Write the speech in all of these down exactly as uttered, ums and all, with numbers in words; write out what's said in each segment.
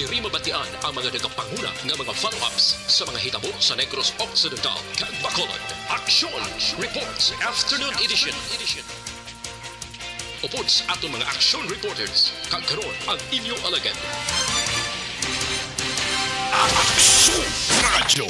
Diri mabatian ang mga nagapanguna nga mga follow-ups sa mga hitabo sa Negros Occidental kag Bacolod. Action Reports Afternoon Edition. Upod sa aton mga action reporters, kag karon ang inyo alagad. Action Radio.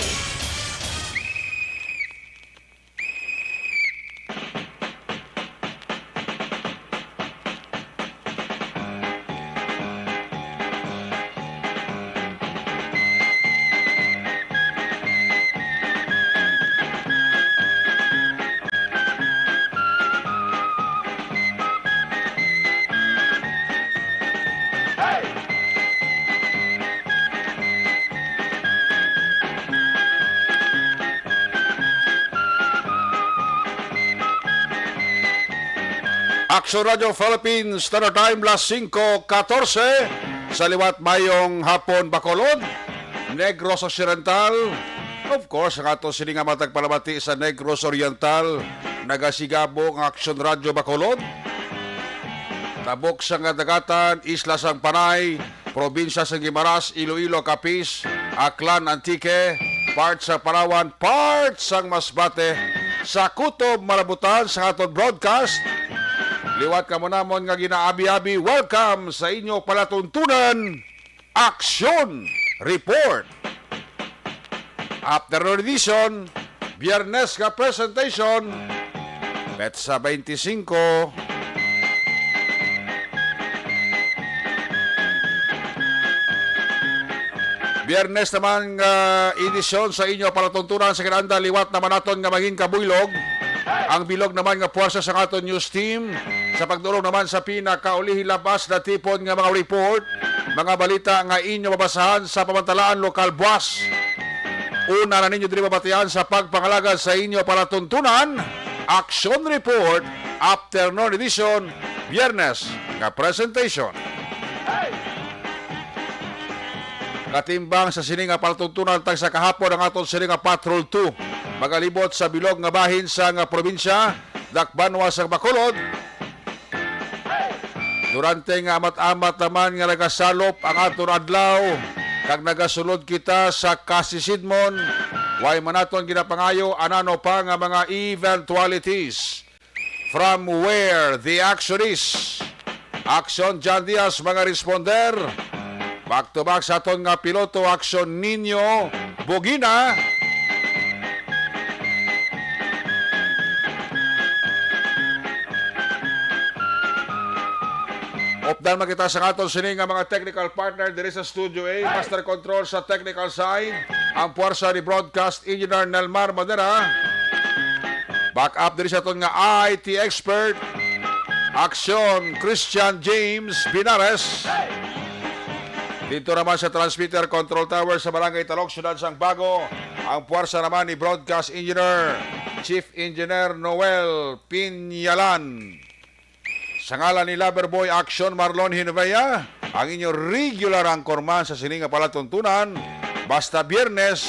Action Radio Philippines, Standard Time, las singko katorse. Sa liwat, mayong hapon, Bacolod, Negros Occidental. Of course, ang ato sini nga matag palamati sa Negros Oriental, nagasigabo ang Action Radio Bacolod. Tabok sa nga dagatan, isla sang Panay, probinsya sang Guimaras, Iloilo, Capiz, Aklan, Antique, part sa Palawan, part sang Masbate, sa kutob malabutan sa aton broadcast. Liwat kamo namon nga ginaabi-abi, welcome sa inyo palatuntunan, Action Report. Afternoon edition, Biyernes nga presentation, petsa twenty-five. Biyernes naman nga edisyon sa inyo palatuntunan sa kinanda, liwat naman naton nga mangin kabuylog ang bilog naman nga puwersa sa aton news team sa pagdulong naman sa pinakaulihi labas na tipon nga mga report, mga balita nga inyo mabasahan sa pamantalaan lokal buas. Una na ninyo diri mabatian sa pagpangalagad sa inyo palatuntunan, Action Report, Afternoon Edition, Biyernes nga presentation. Katimbang sa sini nga palatuntunan, tag sa kahapon ang aton sini nga Patrol two. Magalibot sa bilog nga bahin sa nga probinsya, dakbanwa sa Bacolod. Durante nga amat-amat naman nga nagasalop ang aton adlaw, kag nagasulod kita sa kasisidmon, way man naton ginapangayo anano pa nga mga eventualities. From where the action is. Action John Diaz, mga responder. Back to back sa aton nga piloto, Action Nino Bugina. Updan man kita sa aton sini nga mga technical partner diri sa Studio A, Master Control sa technical side, ang puwersa ni Broadcast Engineer Nelmar Madera. Back up diri sa aton nga I T expert, Action Christian James Binares. Dito naman sa transmitter control tower sa Barangay Talok, Siyudad sang Bago, ang puwersa naman ni Broadcast Engineer, Chief Engineer Noel Pinyalan. Sa ngalan ni Loverboy Action Marlon Hinovea, ang inyo regular anchorman sa sini nga palatuntunan, basta Biyernes,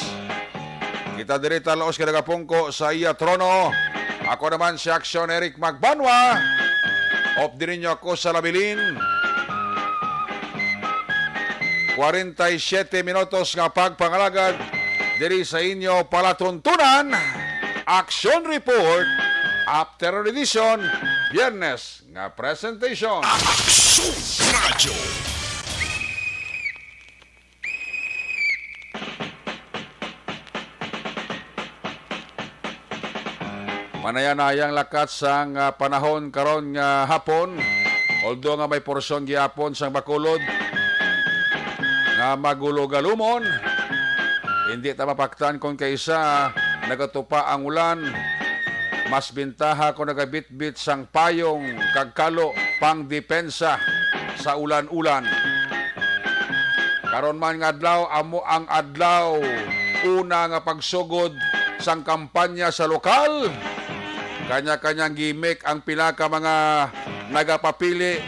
kita diri talaos ka nagapungko sa iya trono. Ako naman si Action Eric Magbanwa. Op diri ninyo ako sa labilin. Kwarenta y siyete minutos nga pagpangalagad diri sa inyo palatuntunan, Action Report, Afternoon Edition, Biyernes nga presentation. Action Radio. Manayanayang lakat sang, ah, panahon karon nga hapon, although nga may porsyon gihapon sang Bacolod nga magulogalumon, hindi ta mapaktan kon kaisa nagatupa ang ulan. Mas bintaha kon nagabitbit sang payong kag kalo pangdepensa sa ulan-ulan. Karon man nga adlaw, amo ang adlaw una nga pagsugod sang kampanya sa lokal. Kanya-kanyang gimmick ang pila ka mga nagapapili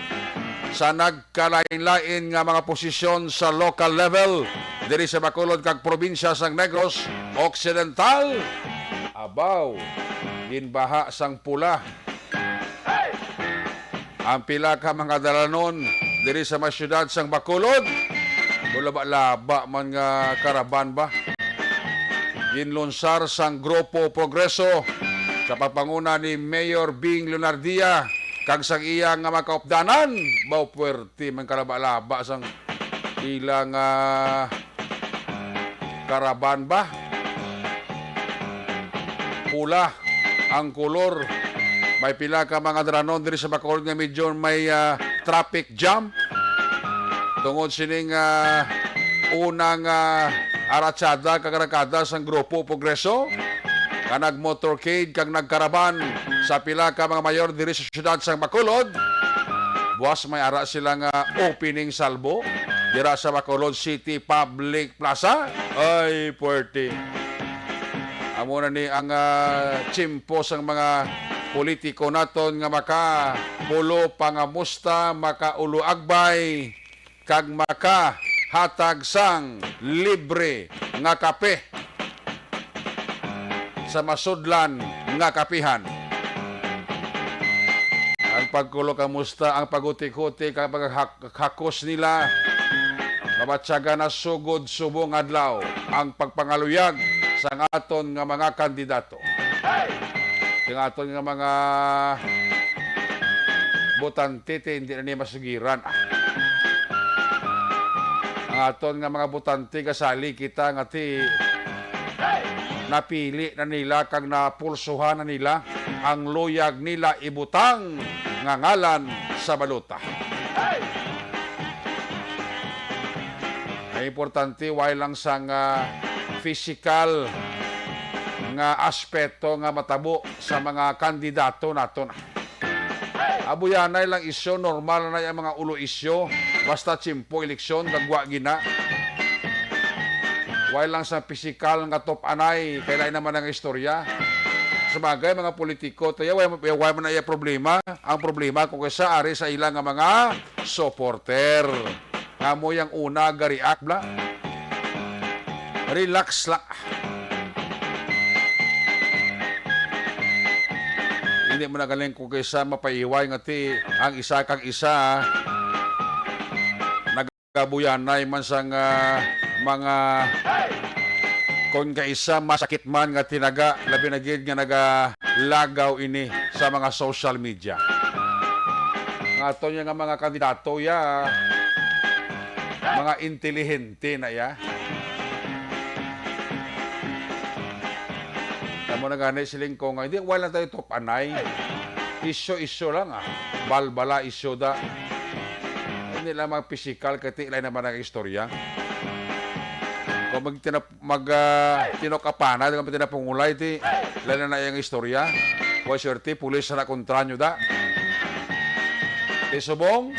sa nagkalain-lain nga mga posisyon sa local level diri sa Bacolod kag probinsya sang Negros Occidental. Abaw, ginbaha sang pula ang pila ka mga dalanon diri sa mga siyudad sang Bacolod. Laba-laba man nga karaban ba? Ginlunsar sang Grupo Progreso sa pagpanguna ni Mayor Bing Leonardia kag sang iya nga mga kaupdanan. Baw, puwerte man kalaba-laba sang ilang, ah, karaban ba? Pula ang kolor. May pila ka mga dranon diri sa Bacolod nga medyo may, ah, traffic jam. Tungod sining, ah, unang, ah, aratsada kag arakada sang Grupo Progreso nga nag-motorcade kag nagkaraban sa pila ka mga mayor diri sa siyudad sang Bacolod. Buwas may ara sila nga opening salvo dira sa Bacolod City Public Plaza. Ay, puwerte. Amo na ni ang, ah, tiyempo sang mga politiko naton nga makapulo pangamusta, makaulo agbay, kag makahatag sang libre nga kape sa masudlan nga kapihan. Ang pagkulo kamusta, ang pag-utik-utik, ang paghak-, hakos nila, mabatyagan na sugod subong adlaw ang pagpangaluyag sang aton nga mga kandidato. Ang aton nga mga botante, ti, hindi na ni masugiran. Ang aton nga mga botante, kasali kita nga ti napili na nila kag napulsuhan na nila ang luyag nila ibutang nga ngalan sa balota. Ang importante, way lang sang, ah, physical nga aspeto nga matabo sa mga kandidato naton. Abuyanay lang isyu, normal na ang mga ulo isyu, basta tiyempo eleksyon, gagwa gina. Way lang sang pisikal nga top-anay, kay lain naman ang istorya. Sabagay, mga politiko, tayo, way, way man na iya problema. Ang problema, kung kaysa ari sa ila nga mga supporter. Nga mo yang una, ga-react, bla. Relax lang. Hindi mo na galing kung kaysa mapaiway nga ti ang isa kag isa. Nagabuyanay man sang, ah, mga kon kaisa masakit man nga tinaga, labi na gid nga nagalagaw ini sa mga social media. Nga ato niya nga mga kandidato, ya, mga intelihente na, ya. Tamo na gani, siling ko nga, hindi, wala tayo top-anay. Isyo-isyo lang, ah. Balbala, isyo da. Hindi lang mga pisikal, kay ti-, lain naman ang istorya. Kung mag-, tinap-, mag, ah, tinok apana, kung tinapungulay, ti, lain na na yung istorya. Way swerte, pulis na kontra nyo da. Ti subong,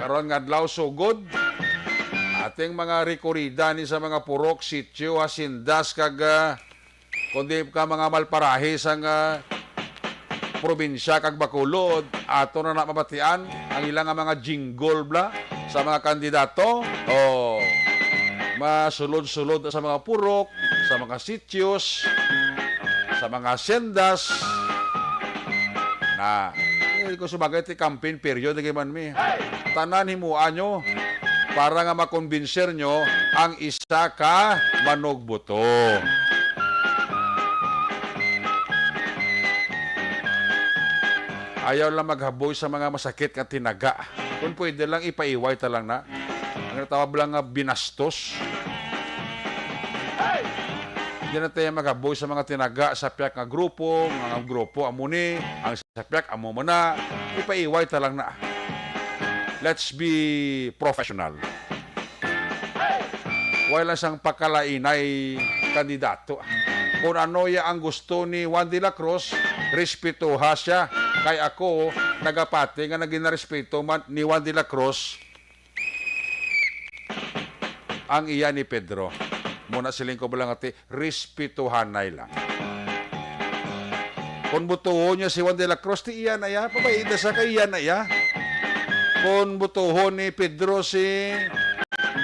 karon nga adlaw sugod, ating mga rekorida ni sa mga purok, sityo, hasindas, kag, ah, kundi ka mga malparahi sang, ah, probinsya kag Bacolod, ato na na mabatian ang ila nga mga jingle bla sa mga kandidato. Oh, masulod-sulod sa mga purok, sa mga sityos, sa mga sendas. Na, eh, kung sabagay, ti campaign period, lagi man mi. Tanan himuan nyo para nga makonbinser nyo ang isa ka manugbuto. Ayaw lang maghaboy sa mga masakit nga tinaga. Kung pwede lang, ipaiway ta lang na. Ang natawag lang nga binastos. Di na tayo maghaboy sa mga tinaga sa piyak nga grupo, mga grupo, amo ni, ang sa piyak, amo man na, ipaiway ta lang na. Let's be professional. Wala sang pakalainay kandidato. Kung ano ya ang gusto ni Juan de la Cruz, respetuha siya. Kay ako, nagapati nga naging narespeto man ni Juan de la Cruz ang iya ni Pedro. Muna siling ko lang ati, respetuhanay lang. Kung butuhon niya si Juan de la Cruz, ti iya na iya. Pabayita sa kay iya na iya. Kung butuhon ni Pedro si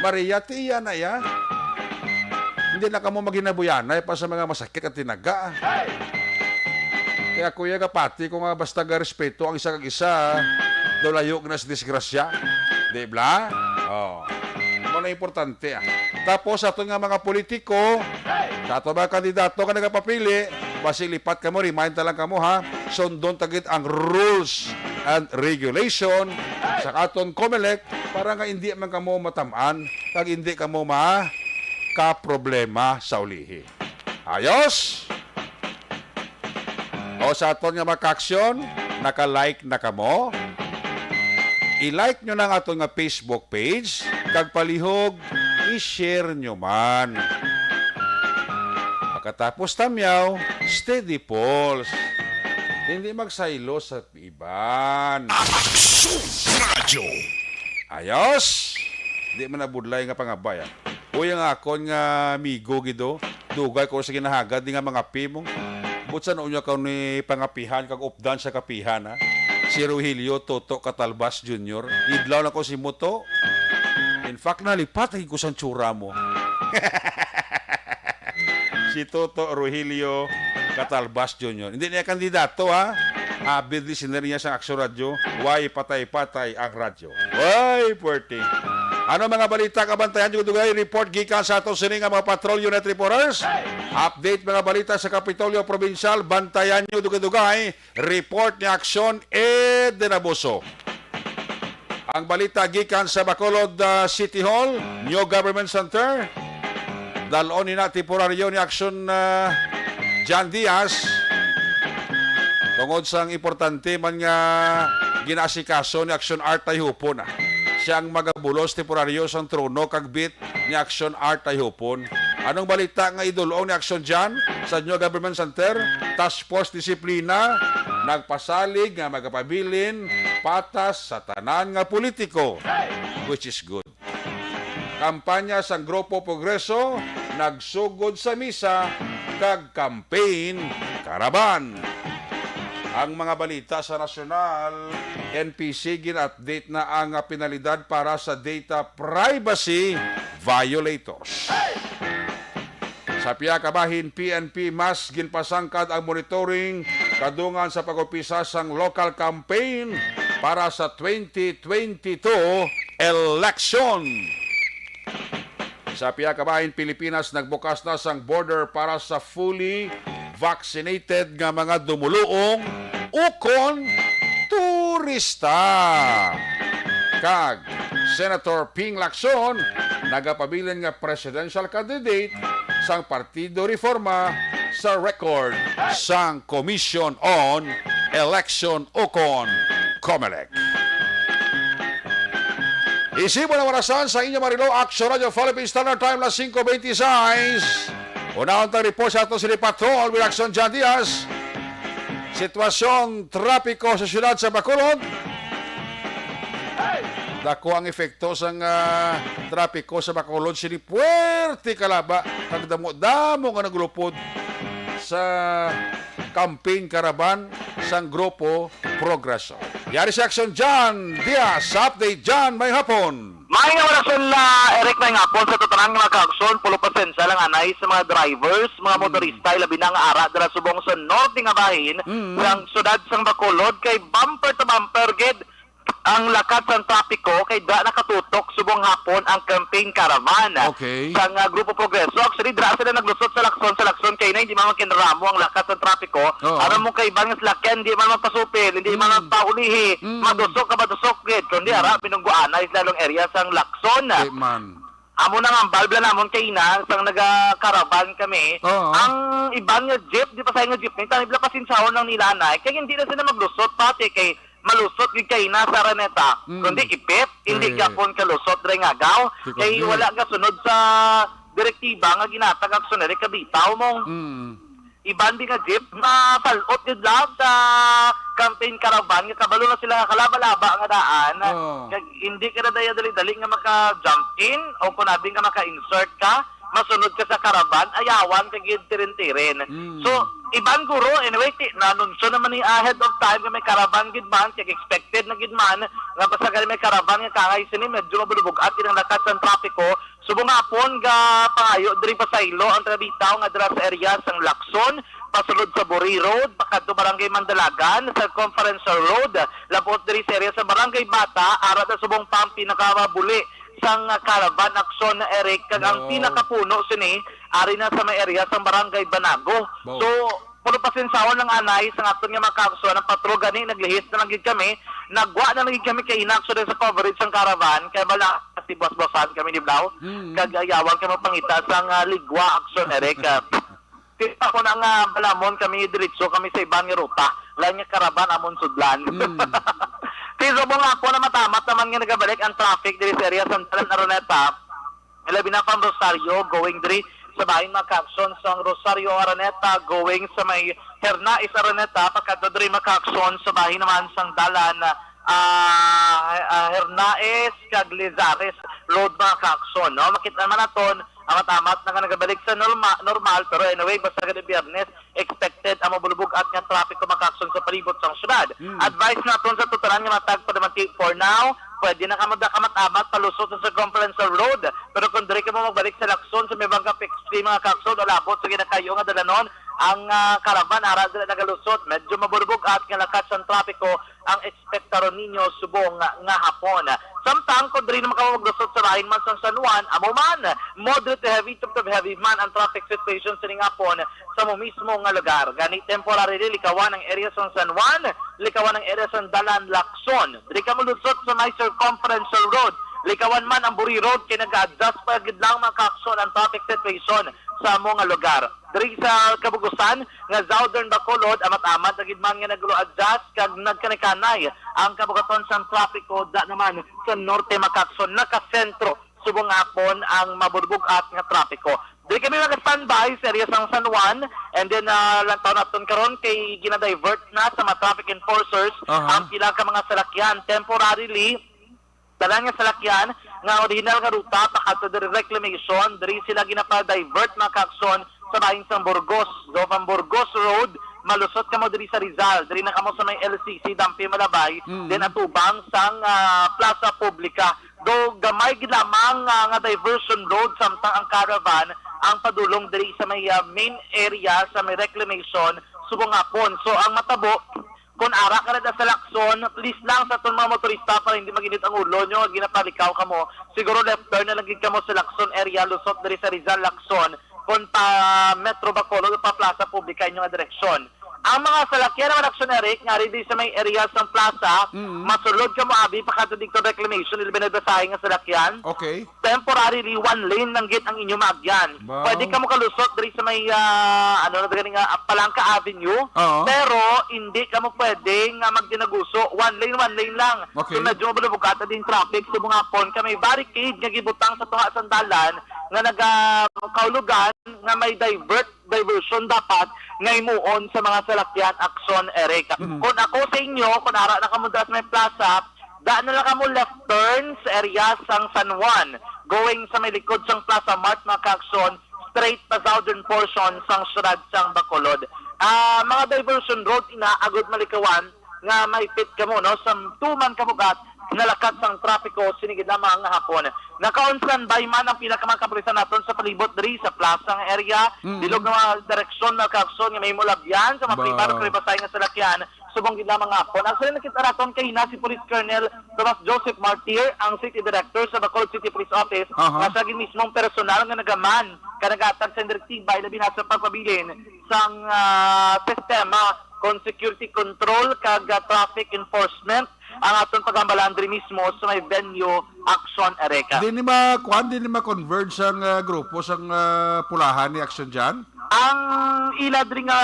Maria, ti iya na iya. Hindi na kamo maghinabuyanay pa sa mga masakit at tinaga. Kaya kuya, kapati ko nga basta ga respeto ang isa kag isa, daw layo na sa disgrasya. Di bla? Oh. importante, ah. Tapos, sa aton nga mga politiko, sa aton mga kandidato nga nagapapili, basi lipat kamo, remind na lang kamo, ha. Sundon ta gid ang rules and regulation sa aton Comelec para nga hindi man kamo matam-an kag hindi kamo makaproblema sa ulihi. Ayos? O sa aton nga mga ka-aksyon, naka-like na kamo? I-like nyo na ang aton nga Facebook page, kag palihog, i-share nyo man. Pagkatapos tamyaw, steady pulse. Hindi magsaylo sa iban. Aksyon Radio. Ayos! Di man nabudlay nga pangabay, ah. Uy, ang akon nga amigo, gido, dugay ko sa ginahagad ni nga mga pimong. Butsan unya ka ni pangapihan kag updan sa kapihan, ha? Si Rogelio Toto Catalbas Junior. Idlaw na ko si Muto. In fact, nalipat lagi ko sa tsura mo. Si Toto Rogelio Catalbas Junior. Hindi niya kandidato, ha? Avid listener niya sa Aksyon Radio. Why patay-patay ang radyo? Why, puwerte? Ano mga balita kabantayan nyo dugay? Report gikan sa ato sini nga mga patrol unit reporters. Update mga balita sa Kapitolyo Provincial. Bantayan nyo dugay-dugay. Report ni Aksyon Ed Denabuso. Ang balita gikan sa Bacolod, ah, City Hall, New Government Center. Dalon ni na temporaryo ni Aksyon, ah, John Diaz. Tungod sang importante man nga ginaasikaso ni Aksyon Art Tayhupon, ah. Siya ang magabulos temporaryo sang trono kag bit ni Aksyon Art Tayhupon. Anong balita nga idulong ni Aksyon John sa New Government Center? Task Force Disiplina nagpasalig nga magapabilin patas sa tanan nga politiko, which is good. Kampanya sang Grupo Progreso nagsugod sa misa kag campaign caravan. Ang mga balita sa nasyonal, N P C gin-update na ang penalidad para sa data privacy violators. Sa pihak bahin, P N P mas ginpasangkad ang monitoring kadungan sa pag-umpisa sang local campaign para sa twenty twenty-two election. Sa pihak bahin, Pilipinas nagbukas na sang border para sa fully vaccinated nga mga dumuluong ukon turista. Kag Senator Ping Lacson nagapabilin nga presidential candidate sang Partido Reforma sa record sang Commission on Election ukon Comelec. Isibon ang orasan sa inyo, Marilo. Aksyon Radio Philippine Standard Time, las singko beintiseis. Unahon tang report sa ato sini Patrol with Aksyon John Diaz. Sitwasyon trapiko sa siyudad sa Bacolod. Dako ang epekto sang, ah, trapiko sa Bacolod sini puwerte kalaba kag damo-damo nga naglupod sa campaign caravan sang Grupo Progreso. Yari si Aksyon John Diaz sa update. John, may hapon. May nga orasan na, Eric, may nga hapon sa tanan nga mga kaaksyon, pulo pasensya lang anay sa mga drivers, mga Mm. motorista, labi na nga ara dira subong sa norte nga bahin Mm. sang siyudad sang Bacolod, kay bumper to bumper gid ang lakat sang trapiko, kay da nakatutok subong hapon ang campaign caravan Okay. sang, ah, Grupo Progreso. Actually, dira sila naglusot sa Lacson, sa Lacson kay na hindi man kinaramo ang lakat sang trapiko. Oo. Aron mo kay iban nga salakyan, hindi man magpasupil, hindi man Mm. magpaulihi, Mm. madusok ka madusok gid. Kundi Mm. ara, pinungguanay sila long area sang Lacson. Di man. Amo na nga, ang balbla namon kay ina, sang naga-caravan kami. Oo. Ang iban nga jeep, di pa sa nga jeep, may tayo bila pasinsyahon lang nila na. Kay hindi na sila maglusot pati kay malusot gid kay na sa Araneta, Mm. kundi ipit, hindi Eh. gyapon kalusot dre nga agaw, Di ko kay gid. wala gasunod sa direktiba nga ginatag aksyon diri kabitaw mo. Mm. Iban di nga jeep, masalot gid lang sa campaign caravan nga kabalo na sila nga kalaba-laba nga daan. Oo. Kag hindi ka na daya dali-dali nga maka-jump in o kung abi nga maka-insert ka, masunod ka sa caravan, ayawan ka gid tirin-tirin. Mm. So, iban guro, anyway, ti, na-anunsyo naman ni ahead of time nga may caravan gid man, kag expected na gid man, nga basta gani may caravan nga kangay sini, medyo mabulubog-at gid ang lakat sang trapiko. Subong hapon, ga pangayo diri pasaylo ang taga-Bitaw nga dira sa area sang Lacson, pasulod sa Buri Road, pakadto Barangay Mandalagan, sa Conference Road, labot diri sa area sa Barangay Bata, ara na subong pa ang pinakamabuli sang, ah, caravan aksyon, Eric, kag ang pinakapuno sini ari na sa may area sang Barangay Banago. So, puno pasensyaon lang anay sa aton nga mga kaaksyon, ang patrol gani naglihis na lang gid kami, nagwa na lang gid kami kay inaksyon sa coverage sang caravan, kay bala si buwas-buwasan kami ni Blau, kag ayawan kami pangita sang, ah, ligwa aksyon, Eric. Ah, Di pa ko na nga balamon kami, diretso kami sa iban nga ruta. Lain nga karaban amon sudlan. Mm. Sa subong nga ako na matamat naman nga nagabalik ang traffic diri sa area sa Dalan Araneta. Labi na from Rosario, going diri sa bahin mga kaaksyon sa Rosario Araneta, going sa may Hernais Araneta, pagkadto diri mga kaaksyon sa bahin naman sang dalan, ah, ah, Hernais kag Lizares Road mga kaaksyon, no? Makita naman naton ang amat-amat na nga nagabalik sa norma-, normal, pero anyway, basta gani Biyernes, expected ang mabulubog-at nga trapiko mga kaaksyon sa palibot sang syudad. Hmm. Advice naton sa tuturan nga matag padamanti for now, pwede na kamo da kamat-amat palusot sa Circumferential Road, pero kung diri kamo magbalik sa Lacson, sa may Bangka Extreme mga kaaksyon, o labot sa ginakayo nga dalanon, ang, ah, caravan ara dira nagalusot, medyo mabulubog-at nga lakat sang trapiko ang ekspektaron ninyo subong nga, nga hapon. Samtang kon diri naman kamo maglusot sa bahin man sang San Juan, amo man, moderate to heavy to heavy man ang traffic situation sining hapon sa mo mismo nga lugar. Gani, temporarily likawan ang area sang San Juan, likawan ang area sang Dalan Lacson. Diri kamo lusot sa may Circumferential Road, likawan man ang Buri Road kay nag-adjust pa gid lang mga kaaksyon ang traffic situation sa amo nga lugar. Diri sa Kabugusan nga Southern Bacolod, amat-amat na gid man nga naglo-adjust kag nagkanikanay ang kabugaton sang trapiko, da naman sa Norte mga kaaksyon nakasentro subong hapon ang mabulubog-at nga trapiko. Diri kami nag-standby sa area sang San Juan, and then, ah, lantaw naton karon kay ginadivert na sa mga traffic enforcers Aha. ang pila ka mga salakyan temporarily. Tanan nga salakyan nga original nga ruta pakadto diri Reclamation, diri sila ginapa-divert mga kaaksyon sa bahin sang Burgos. So, from Burgos Road, malusot kamo diri sa Rizal. Diri na kamo sa may L C C, Dampi Malabay, Mm. then atubang sang, ah, Plaza Publica. Do gamay gid lamang, ah, nga diversion road samtang ang caravan ang padulong diri sa may, ah, main area sa may Reclamation subong hapon. So, ang matabo, Kung ara ka na sa Lacson, please lang sa aton mga motorista para hindi mag-init ang ulo nyo, ginapalikaw kamo. Siguro left turn na lang gid kamo sa Lacson area, lusot diri sa Rizal, Lacson, kung pa Metro Bacolod o pa Plaza Publica inyo nga direksyon. Ang mga salakyan naman, Action Eric, nga ready sa may area sa plaza, Mm. masulod kamo abi pakadto dito reclamation, ilabi na basahin nga salakyan. Okay. Temporarily, one lane lang gid ang inyo maagyan. Wow. Pwede kamo kalusot diri sa may, ah, ano na gani nga, ah, Palangka Avenue. Oo. Pero hindi kamo pwede nga magdinaguso. One lane, one lane lang. Okay. So, medyo mabulabugata din traffic. So, mga pon, kami barricade nga gibutang sa tunga sang dalan nga naga-, kaulugan nga may divert, diversion dapat nga himuon sa mga salakyan, Action Eric. Mm. Kung ako sa inyo, kung ara na kamo dira sa may plaza, Da na lang kamo left turn sa area sang San Juan, going sa may likod sang Plaza Mart, mga kaaksyon, straight pa southern portion sang siyudad sang Bacolod. Ah, mga diversion road ina agud malikawan nga maipit kamo, no, sa tuman kabugat nga lakat sang trapiko sini gid lamang nga hapon. Naka-on standby man ang pila ka mga kapulisan naton sa palibot diri sa plaza nga area, Mm. bilog nga mga direksyon, mga kaaksyon, nga may mulabyan sa mga Ba- pribado kalipasayan nga salakyan. Subong gid lamang nga hapon. Actually, nakita naton kay na si Police Colonel Tomas Joseph Martir, ang City Director sa Bacolod City Police Office, Aha. nga siya gid mismong personal nga nagaman ka nagatag sa direktiba, ilabi na sa pagpabilin sang, ah, sistema kon security control kag, ah, traffic enforcement ang aton paghambalan diri mismo sa may venue, Action Erica. Di ni ma-, kuan, di ni ma-converge ang, ah, grupo sang, ah, pulahan ni Action John? Ang ila diri nga,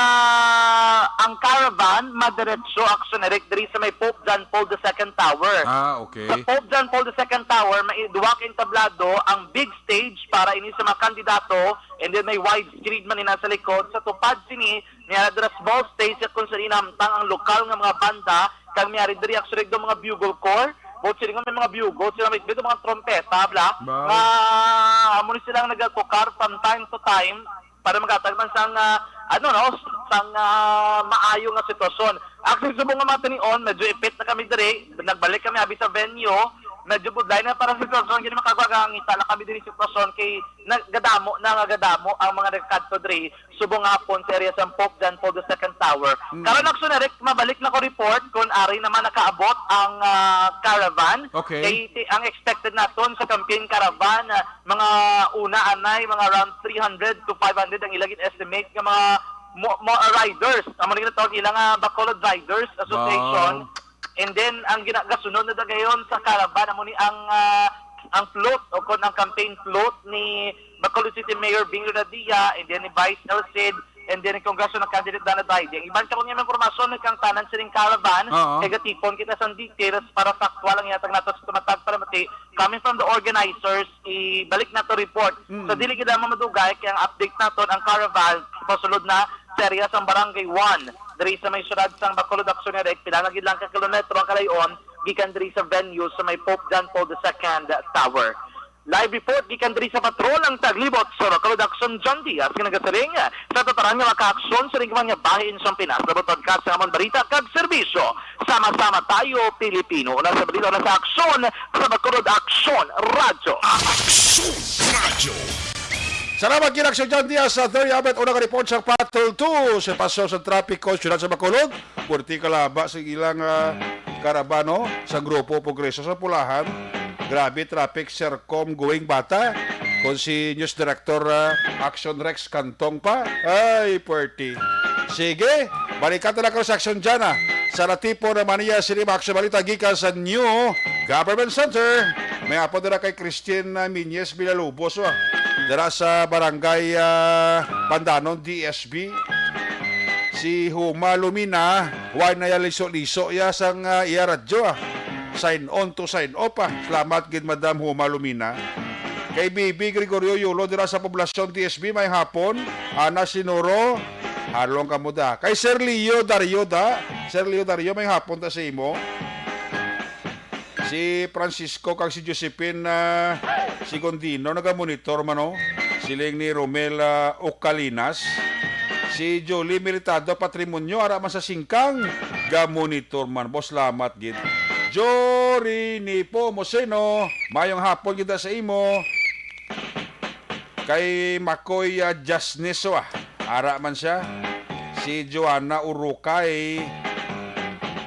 ang caravan madiretso, Action Eric, diri sa may Pope John Paul the Second Tower. Ah, okay. Sa Pope John Paul the Second Tower, may duwa ka entablado ang big stage para ini sa mga kandidato, and then may widescreen man ina sa likod. Sa tupad sini, may ara dira small stage kung saan inamtang ang lokal nga mga banda, kag may ari diri, Action Eric, do mga bugle corps. Buot silingon may mga bugle sila, may, may mga trompeta, bla. Wow. Nga amo ni silang nagatukar from time to time para maghatag man sang, ah, ano, no, sang, ah, maayo nga sitwasyon. Actually, subong nga mga tinion, medyo ipit na kami diri. Nagbalik kami abi sa venue. Medyo budlay na para sa sitwasyon, hindi makagwagangita lang kami diri sa sitwasyon kay nagadamo na, nagadamo ang mga nagkadto diri subong hapon sa area sa Pope John Paul the Second Tower. Mm. Karon, Aksyon Eric, mabalik na ko report kung ari naman nakaabot ang, ah, caravan. Okay. Kay ti-, ang expected naton sa campaign caravan, ah, mga una anay, mga around three hundred to five hundred ang ilang estimate nga mga mo, mo, ah, riders. Amo ni ginatawag nila nga Bacolod Riders Association. Wow. And then, ang ginagasunod na dagayon sa caravan, amo ni ang, ah, ang float o kon ang campaign float ni Bacolod City Mayor Bing Renadia, and then ni Vice El Cid, and then ni Congressional Candidate Donna Zaide. Ang iban karon nga mga impormasyon kang tanan sining caravan, Oo. Kay gatipon kita sang details para factual ang ihatag nato sa tumatag para mati. Coming from the organizers, ibalik nato report. Mm. So, dili kita mamadugay kay ang update naton ang caravan pasulod na sa area sang Barangay one, diri sa may siyudad sang Bacolod, Aksyon Eric, pila na gid lang ka kilometro ang kalayon gikan diri sa venue sa may Pope John Paul the Second Tower. Live report gikan diri sa patrol ang taglibot sa Bacolod, Aksyon, John Diaz, nga nagasiling sa tataran nga makaaksyon sa lingwahan nga bahin sa Pinas. Labot ka sa amon balita kag serbisyo. Sama-sama tayo, Pilipino. Una sa balita, una sa aksyon, sa Bacolod Aksyon Radyo. Aksyon Radyo. Salamat gid, Aksyon John Diaz sa Thirty Abet. Una ka report sa Patrol two sa paso sa trapiko, siyudad sa Bacolod. Puwerti kalaba sa ilang, ah, karabano sa Grupo Progreso sa Pulahan. Grabe traffic, Sir Com Going Bata. Kung si News Director, ah, Action Rex Cantong pa. Ay, puwerti. Sige, balikan ta na karon sa aksyon dyan, ah. Sa Latipo naman niya, sini Maxo Balita gikan sa New Government Center. May hapon dira kay Christine, ah, Minyes Villalobos, ah. Dira sa Barangay, ah, Pandanon, D S B. Si Huma Lumina, why na ya liso-liso ya sang, ah, iya radyo, ah. Sign on to sign off, ah. Salamat gid, Madam Huma Lumina. Kay Bibi Gregorio Yulo dira sa Poblasyon, T S B, may hapon. Ana Sinuro, halong kamo da. Kay Sir Leo Dario da. Sir Leo Dario, may hapon ta sa imo. Si Francisco kag si Josephine, ah, Segundino nagamonitor man, oh. Siling ni Romel, ah, Ocalinas. Si Jolie Militado Patrimonio, ara man sa Singkang, gamonitor man. Boss, salamat gid. Jory Nepomuceno, mayong hapon kita sa imo. Kay Makoy, ah, Jasnes, ah. Ara man siya. Si Joanna Urukay,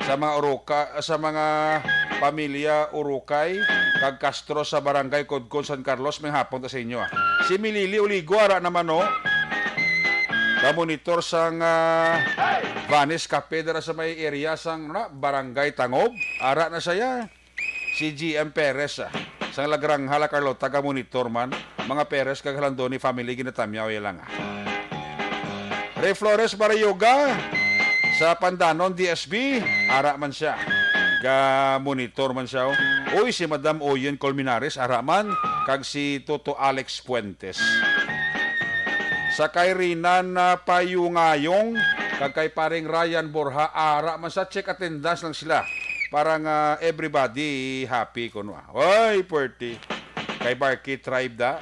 sa mga Uruka-, sa mga pamilya Urukay kag Castro sa Barangay Codcon, San Carlos, may hapon ta sa inyo, ah. Si Milili Uligo, ara naman, oh. Ka-monitor sang, ah, Vanes Cafe dira sa may area sang, na, Barangay Tangob. Ara na siya. Si G M Perez, ah, sang Lagranja, La Carlota, ka-monitor man. Mga Perez kag Halandoni family, ginatamyaw ya lang, ah. Ray Flores Barayuga, sa Pandanon, D S B, ara man siya. Ga-monitor man siya, oh. Uy, si Madam Oyen Colmenares, ara man, kag si Toto Alex Fuentes. Sa kay Rinan, ah, Payungayong, kag kay paring Ryan Borja, ara man sa, check attendance lang sila. Para nga everybody happy kuno, ah. Oy, puwerte. Kay Barkey Tribe da.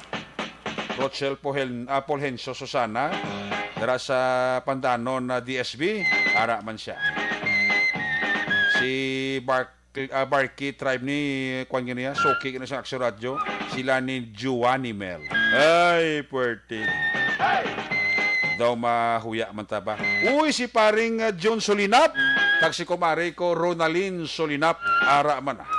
Rochelle Pohel-, ah, Polhencio Susana. Dira sa Pandanon na D S B, ara man siya. Si Bark-, ah, Barkey Tribe ni, kuwan gini, ah, suki gini sa Aksyon Radyo. Sila ni Giovanni Mel. Ay, puwerte. Daw mahuya man ta ba? Uy, si paring, ah, John Solinap, kag si kumare ko, Ronalyn Solinap, ara man, ah.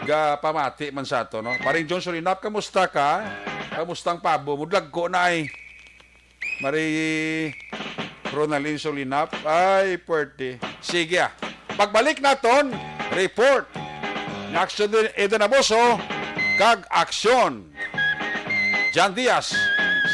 Gapamati man sa ato, no? Paring John Solinap, kamusta ka? Kamusta ang pabo mo? Dagko na, ay. Mari Ronalyn Solinap. Ay, puwerte. Sige, ah. Pagbalik naton, report ni Aksyon Eden Abuso kag Aksyon Jan Diaz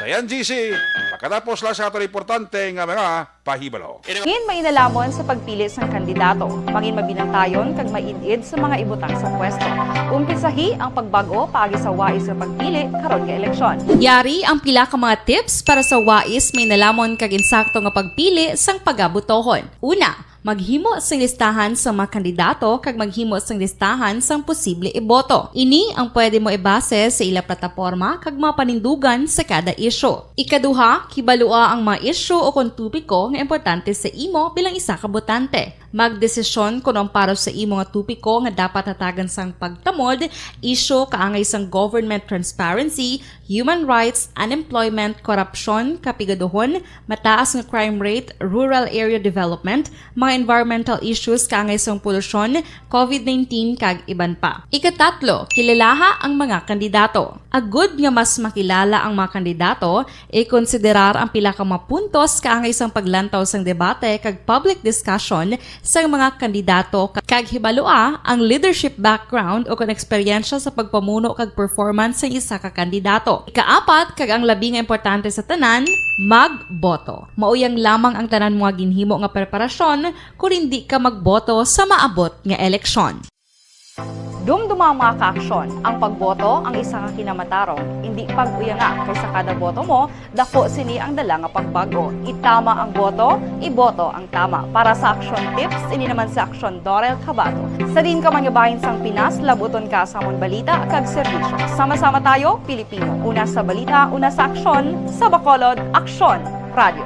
sa N G C. Pagkatapos lang sa aton importante nga mga pahibalo. Mangin mainalamo sa pagpili sang kandidato, mangin mabinantayon kag maid-id sa mga ibutang sa pwesto. Umpisahi ang pagbag-o paagi sa wais nga pagpili karon nga eleksyon. Yari ang pila ka mga tips para sa wais, mainalamo kag insakto nga pagpili sang pagabutohon. Una, maghimo sing listahan sa mga kandidato kag maghimo sing listahan sang posible iboto. Ini ang pwede mo ibase sa ila plataporma kag mga panindugan sa kada isyu. Ikaduha, kibalua ang mga isyu o kon topiko nga importante sa imo bilang isa ka botante. Magdesisyon kon ang para sa imo nga topiko nga dapat hatagan sang pagtamod, isyu kaangay sang government transparency, human rights, unemployment, korupsyon, kapigaduhon, mataas nga crime rate, rural area development, mga environmental issues kaangay sang polusyon, covid nineteen, kag iban pa. Ikatatlo, kilalaha ang mga kandidato. Agud nga mas makilala ang mga kandidato, ikonsiderar ang pila ka mga puntos kaangay sang paglantaw sang debate kag public discussion sang mga kandidato, kag hibalua ang leadership background o kon eksperyensya sa pagpamuno kag performance sang isa ka kandidato. Ikaapat, kag ang labi nga importante sa tanan, magboto. Mao yang lamang ang tanan mo nga ginhimo nga preparasyon kon indi ka magboto sa maabot nga eleksyon. Dumduma, mga kaaksyon, ang pagboto ang isa ka kinamatarong. Indi pag-uyanga, kay sa kada boto mo, dako sini ang dala nga pagbago. Itama ang boto, iboto ang tama. Para sa Aksyon Tips, ini naman si Aksyon Dorel Cabato. Sa diin ka man nga bahin sang Pinas, labuton ka sa amon balita kag serbisyo. Sama-sama tayo, Pilipino. Una sa balita, una sa aksyon, sa Bacolod, Aksyon Radio.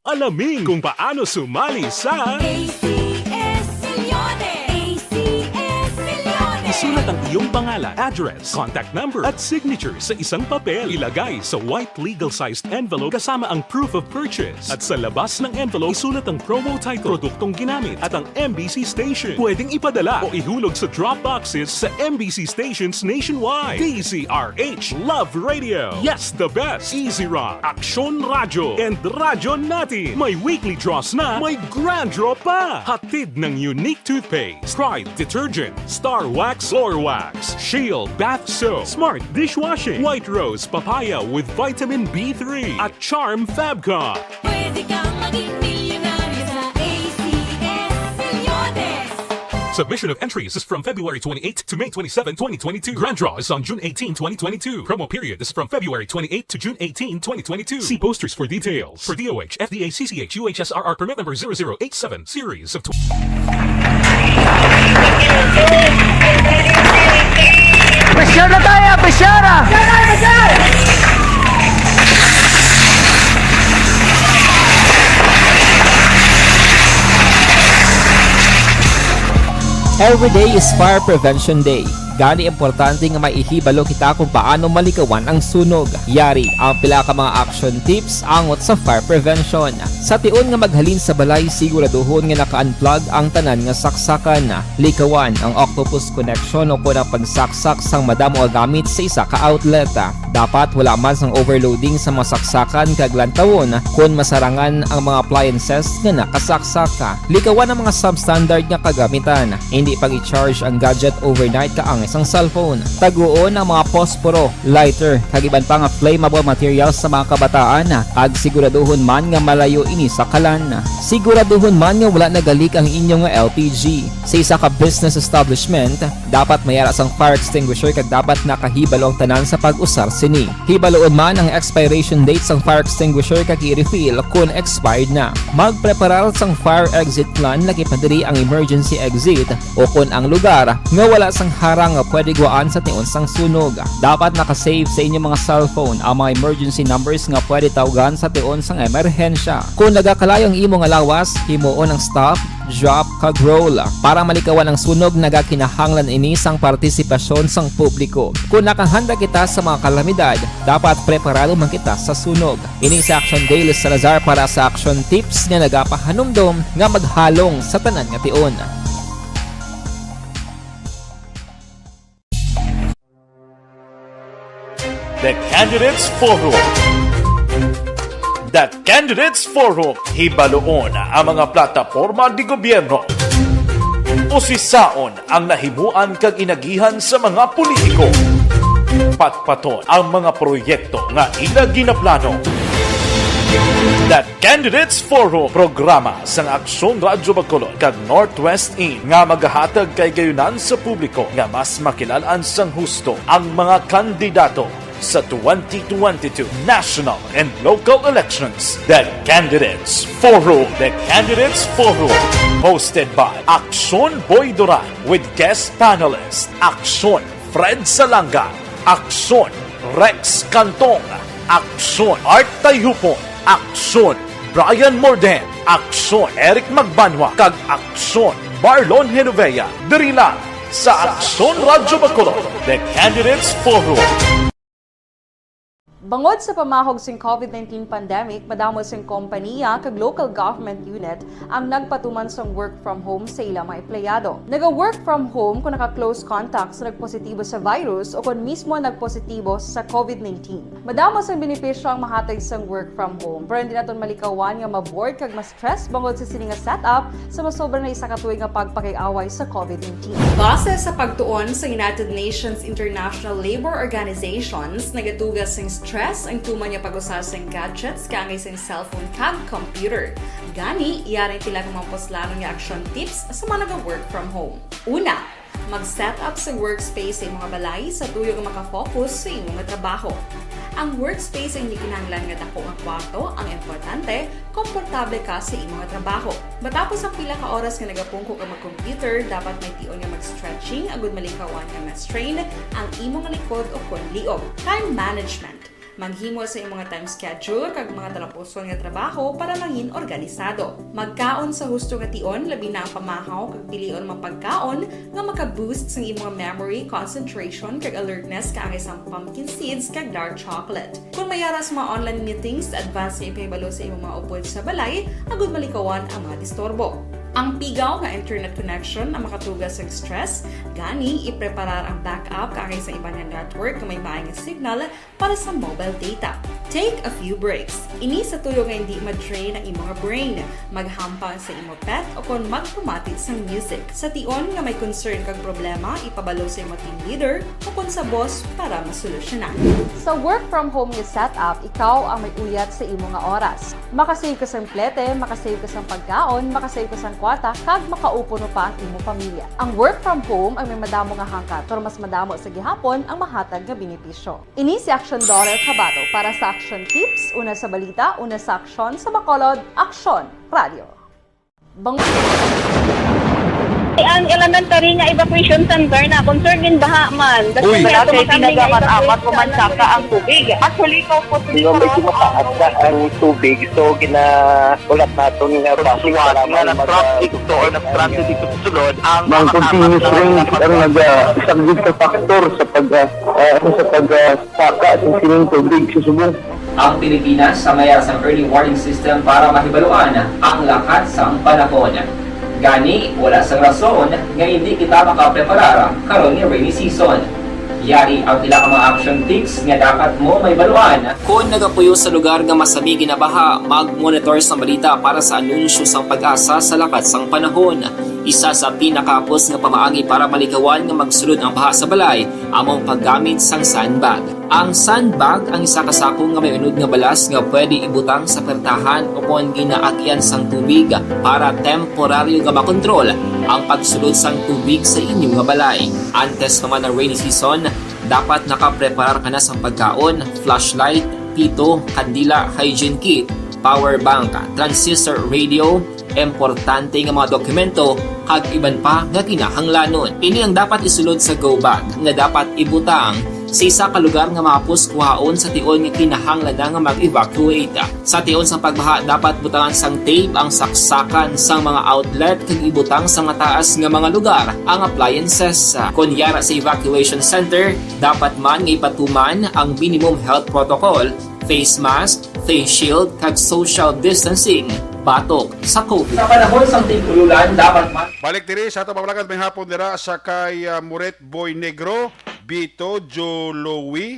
Alamin kung paano sumali sa A C S Millones. A C S Millones. Isulat ang iyong pangalan, address, contact number, at signature sa isang papel. Ilagay sa white legal-sized envelope kasama ang proof of purchase. At sa labas ng envelope, isulat ang promo title, produktong ginamit, at ang M B C station. Pwedeng ipadala o ihulog sa drop boxes sa M B C stations nationwide. D Z R H Love Radio. Yes, the best. Easy Rock, Aksyon Radyo, and Radyo Natin. May weekly draws na, may grand draw pa. Hatid ng Unique Toothpaste, Pride Detergent, Star Wax, Floor Wax, Shield Bath Soap, Smart Dishwashing, White Rose Papaya with Vitamin B three, at Charm Fab Cup. Pwede kang maging milyonaryo sa A C S Millones. Submission of entries is from February twenty-eighth to May twenty-seven, twenty twenty-two. Grand draw is on June eighteen, twenty twenty-two. Promo period is from February twenty-eighth to June eighteen, twenty twenty-two. See posters for details. For D O H, F D A, C C H, U H S R R permit number zero zero eight seven, series of tw- Pressure na tayo! Pressure na! Every day is Fire Prevention Day. Gani, importante nga may ihibalo kita kung paano malikawan ang sunog. Yari ang pila ka mga action tips angot sa fire prevention. Sa tion nga maghalin sa balay, siguraduhon nga naka-unplug ang tanan nga saksakan. Likawan ang octopus connection o kon ang pagsaksak sang madamo nga gamit sa isa ka outlet. Dapat wala man sang overloading sa mga saksakan kag lantawon kon masarangan ang mga appliances nga nakasaksak. Likawan ang mga substandard nga kagamitan. Indi pag-i-charge ang gadget overnight kaangay sang cellphone. Taguon ang mga posporo, lighter, kag iban pa nga flammable materials sa mga kabataan, kag siguraduhon man nga malayo ini sa kalan. Siguraduhon man nga wala nagalik ang inyo nga L P G. Sa isa ka business establishment, dapat may ara sang fire extinguisher kag dapat nakahibalo ang tanan sa pag-usar sini. Hibaluon man ang expiration date sang fire extinguisher kag i-refill kon expired na. Magpreparar sang fire exit plan, lakip na diri ang emergency exit o kon ang lugar nga wala sang harang nga pwede gwaan sa tion sang sunog. Dapat naka-save sa inyo mga cellphone ang mga emergency numbers nga pwede tawgan sa tion sang emerhensya. Kon nagakalayo ang imo nga lawas, himuon ang stop, drop, kag roll. Para malikawan ang sunog, nagakinahanglan ini sang partisipasyon sang publiko. Kon nakahanda kita sa mga kalamidad, dapat preparado man kita sa sunog. Ini si Action Dale Salazar para sa Action Tips nga nagapahanumdom nga maghalong sa tanan nga tion. The Candidates Forum. The Candidates Forum, hibaluon ang mga plataporma de gobyerno. Usisaon ang nahimuan kag inagihan sa mga politiko. Patpaton ang mga proyekto nga ila ginaplano. The Candidates Forum, programa sang Aksyon Radyo Bacolod kag Northwest In nga magahatag kay gayunan sa publiko nga mas makilal-an sang husto ang mga kandidato sa twenty twenty-two national and local elections. The Candidates Forum. The Candidates Forum. Hosted by Aksyon Boy Duran with guest panelist Aksyon Fred Salanga, Aksyon Rex Cantong, Aksyon Art Tayhupon, Aksyon Brian Morden, Aksyon Eric Magbanwa, kag Aksyon Marlon Genovea, diri lang sa Aksyon Radyo Bacolod, The Candidates Forum. Bangod sa pamahog sing COVID nineteen pandemic, madamo sing kompaniya kag local government unit ang nagpatuman sang work from home sa ila mga empleyado. Naga-work from home kung naka-close contact sa nagpositibo sa virus o kon mismo nagpositibo sa COVID nineteen. Madamo sang benepisyo ang mahatag sang work from home, pero hindi naton malikawan nga ma-bored kag ma-stress bangod sa sini nga setup sa masobra na isa ka tuig nga pagpakig-away sa COVID nineteen. Base sa pagtuon sa United Nations International Labour Organizations, nagatuga sing stress ang tuman nga pag-usa sing gadgets kaangay sing cellphone kag computer. Gani, yari ang pila ka mga puslanon nga action tips sa mga naga-work from home. Una, mag-set up sa workspace sa imong balay sa tuyo nga makafocus sa imong nga trabaho. Ang workspace ang hindi kinahanglan nga dako nga kwarto, ang importante, komportable ka sa imong nga trabaho. Matapos ang pila ka oras nga nagapungko ka mag-computer, dapat may tion nga mag-stretching agud malikawan nga ma-strain ang imong likod o kon liog. Time management. Maghimo sa imong nga time schedule kag mga talapuson nga trabaho para mangin organisado. Magkaon sa husto nga tion, labi na ang pamahaw kag pilion mga pagkaon nga maka-boost sang imong memory, concentration, kag alertness kaangay sang pumpkin seeds kag dark chocolate. Kung may ara sa mga online meetings, advance nga ipahibalo sa imong mga upod sa balay agud malikawan ang mga disturbo. Ang pigaw nga internet connection ang makatuga sa stress, gani ipreparar ang backup kaangay sa iban nga network nga may maay nga signal para sa mobile data. Take a few breaks. Ini sa tuyo nga hindi ma-drain ang imong brain. Maghampang sa imo pet o kon magpamati sang music. Sa tion nga may concern kag problema, ipabalo sa imo team leader o kon sa boss para masolusyonan. Sa work from home nga setup, ikaw ang may uyat sa imo nga oras. Makasave ka sang plete, makasave ka sang pagkaon, makasave ka sang kwarta, kag makaupo no pa ang imo pamilya. Ang work from home ang may madamo nga hangkat, pero mas madamo sa gihapon ang mahatag nga benepisyo. Ini si Aksyon Dorer Cabato para sa Aksyon Tips, una sa balita, una sa aksyon, sa Bacolod, Aksyon Radio. Bang- Ang elementary nga evacuation center na concern din baha man. Uy. Wala kay tinaga man amat ko man saka ang tubig. Actually, ko po. Medyo mataas na ang tubig, so ginaulat naton nga bus nga nag-traffic to or nag-transit dito sa sulod ang mga continuous rain ang nag-, ah, isang big factor sa pag, ah, ah, sa pag, ah, saka sa sining tubig sa subong. Ang Pilipinas sa mayara sang early warning system para mahibaluan ang lakat sang panahon. Gani, wala sang rason nga hindi kita makapreparar karon nga rainy season. Yari ang pila ka mga action tips nga dapat mo mahibaluan. Kon nagapuyo sa lugar nga masami ginabaha, mag-monitor sang balita para sa anunsyo sang PAGASA sa lakat sang panahon. Isa sa pinakahapos nga pamaagi para malikawan nga magsulod ang baha sa balay amo ang paggamit sang sandbag. Ang sandbag ang isa ka sako nga may unod nga balas nga pwede ibutang sa pertahan o kon ginaagian sang tubig para temporaryo nga makontrol ang pagsulod sang tubig sa inyo nga balay. Antes pa man ang rainy season, dapat nakapreparar ka na sang pagkaon, flashlight, pito, kandila, hygiene kit, power bank, transistor radio, importante nga mga dokumento, kag iban pa nga kinahanglanon. Ini ang dapat isulod sa go bag nga dapat ibutang sa isa ka lugar nga mahapos kuhaon sa tion nga kinahanglan na nga mag-evacuate. Sa tion sang pagbaha, dapat butangan sang tape ang saksakan sang mga outlet kag ibutang sa mataas nga mga lugar ang appliances. Kon yara sa evacuation center, dapat man nga ipatuman ang minimum health protocol, face mask, face shield, kag social distancing batok sa COVID. Sa panahon sang tig-ululan, dapat man Balik diri sa ato pamalakat may hapon dira sa kay, ah, Muret Boy Negro, Bito Jolowi,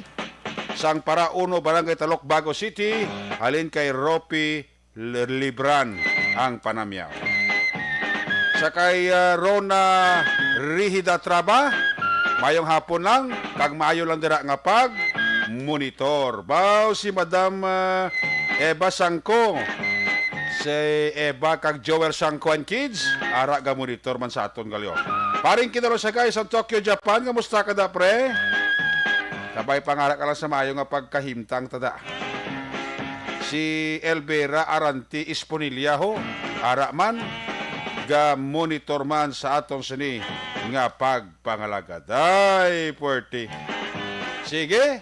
sang Para Uno, Barangay Talok, Bago City, halin kay Ropi L-, Libran ang panamyaw. Sa kay, ah, Rona Rihida Traba, mayong hapon lang, kag maayo lang dira nga pag-monitor. Baw si Madam, ah, Eva Sangko, si Eva kag Joel Sangko and kids, ara ga monitor man sa aton galyo. Paring Kinalo sa guys, ang Tokyo, Japan, kamusta ka da, pre? Kabay pangara ka lang sa maayo nga pagkahimtang, tada. Si Elvira Aranti Esponilla ho, ara man, ga-monitor man sa aton sini nga pagpangalagad. Ay, puwerte. Sige.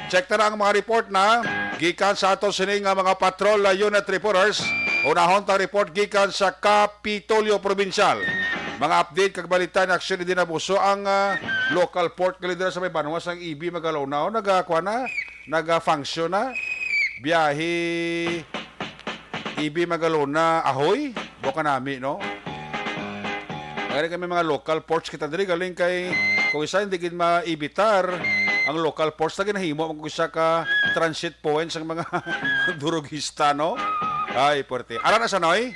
Check ta na ang mga report na gikan sa ato sini nga mga patrol, uh, unit reporters. Unahon ta report gikan sa Kapitolyo Provincial. Mga update kag balita ni Action Edin Abuso. Ang, uh, local port gali dira sa may banwa sang Ibi Magalona, oh, nagakuha na, naga-function na. Biyahe Ibi Magalona, Ahoy, buka nami, no? Kaya kami mga local ports kita diri, galing kay, kung isa hindi gid maibitar ang local ports, lagi nahimo man kung isa ka transit points ang mga durugista, no? Ay, puwerte. Ara na, Sanoy?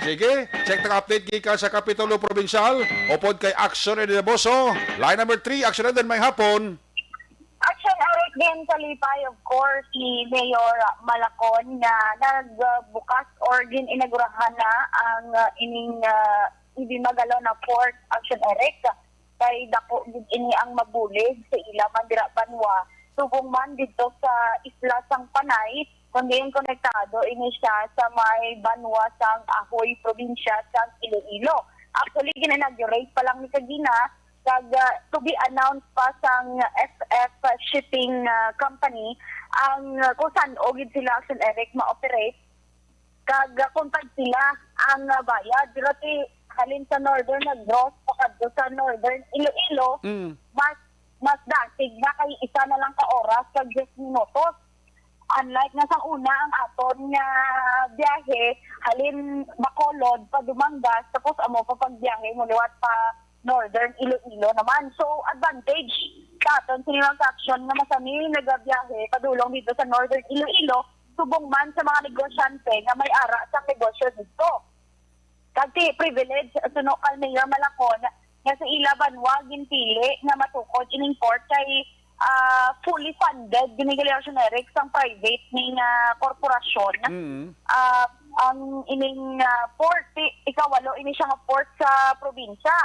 Sige, check tang update gikan sa Kapitolyo Provincial, upod kay Action Edin Abuso. Line number three, Action Edin, may hapon. Action Eric din kalipay, of course, si Mayor Malacon nga nagbukas or gin-inaugurahan na ang, uh, ining, uh, Ibi Magalona Port, Action Eric. Kay dako gid ini ang mabulig sa ila man dira banwa, subong man didto sa isla sang Panay, kundi ang konektado ini siya sa may banwa sang Ahoy, probinsya sang Iloilo. Actually, gin-inaugurate pa lang ni kagina, kag, ah, to be announced pa sang F F Shipping, ah, Company ang, ah, kung san-o gid sila, Action Eric, ma-operate, kag, ah, kung pag sila ang, ah, bayad. Pero ti halin sa Northern Negros pakadto sa Northern Iloilo, Mm. mas, mas dasig na kay isa na lang ka oras kag diyes minutos. Unlike nga sang una, ang aton nga biyahe halin Bacolod pa Dumangas, tapos amo pa pagbiyahe mo liwat pa Northern Iloilo naman. So, advantage sa aton sini mga ka-action nga masami nagabiyahe padulong dito sa Northern Iloilo, subong man sa mga negosyante nga may ara sang negosyo dito. Kag ti privilege suno kay Mayor Malacon nga sa ila banwa ginpili nga matukod ining port kay, ah, fully funded gini gali, Action Eric, sang private ni nga korporasyon. Mm. Ah, ang ining, ah, port, ti, ikawalo ini siya nga port sa probinsya.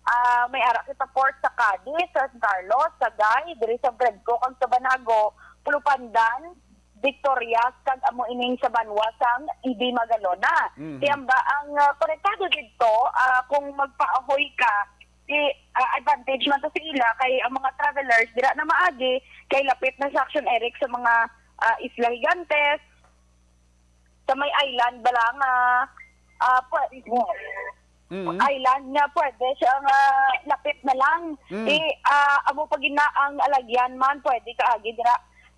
Ah, may ara kita port sa Cadiz, sa San Carlos, Sagay, diri sa Bredco kag sa Banago, Plupandan, Victorias, kag amo ining sa banwa sang Ibi Magalona. Mhm. Kaya ba ang, ah, konektado didto, ah, kung magpaahoy ka, di, ah, advantage man to sa ila kay ang mga travelers dira na maagi kay lapit na sa Action Eric sa mga, ah, Isla Gigantes, sa may island ba lang, ah, ah, pwede, Mm. island nga pwede siya nga lapit na lang. Mm. Eh, ah, amo pa gina ang alagyan man, pwede kaagi dira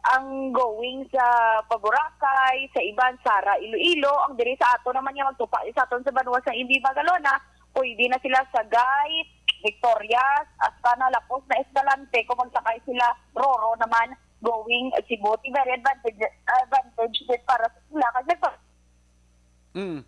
ang going sa pa Boracay, sa iban, Sara, Iloilo, ang diri sa ato naman nga magtupa sa aton sa banwa sa Ibi Magalona, pwede na sila Sagay, Victorias, hasta na lapos na Escalante, kung magsakay sila Roro naman, going Cebu. Ti very advantage, advantage din para sa sila. Kasi Mm.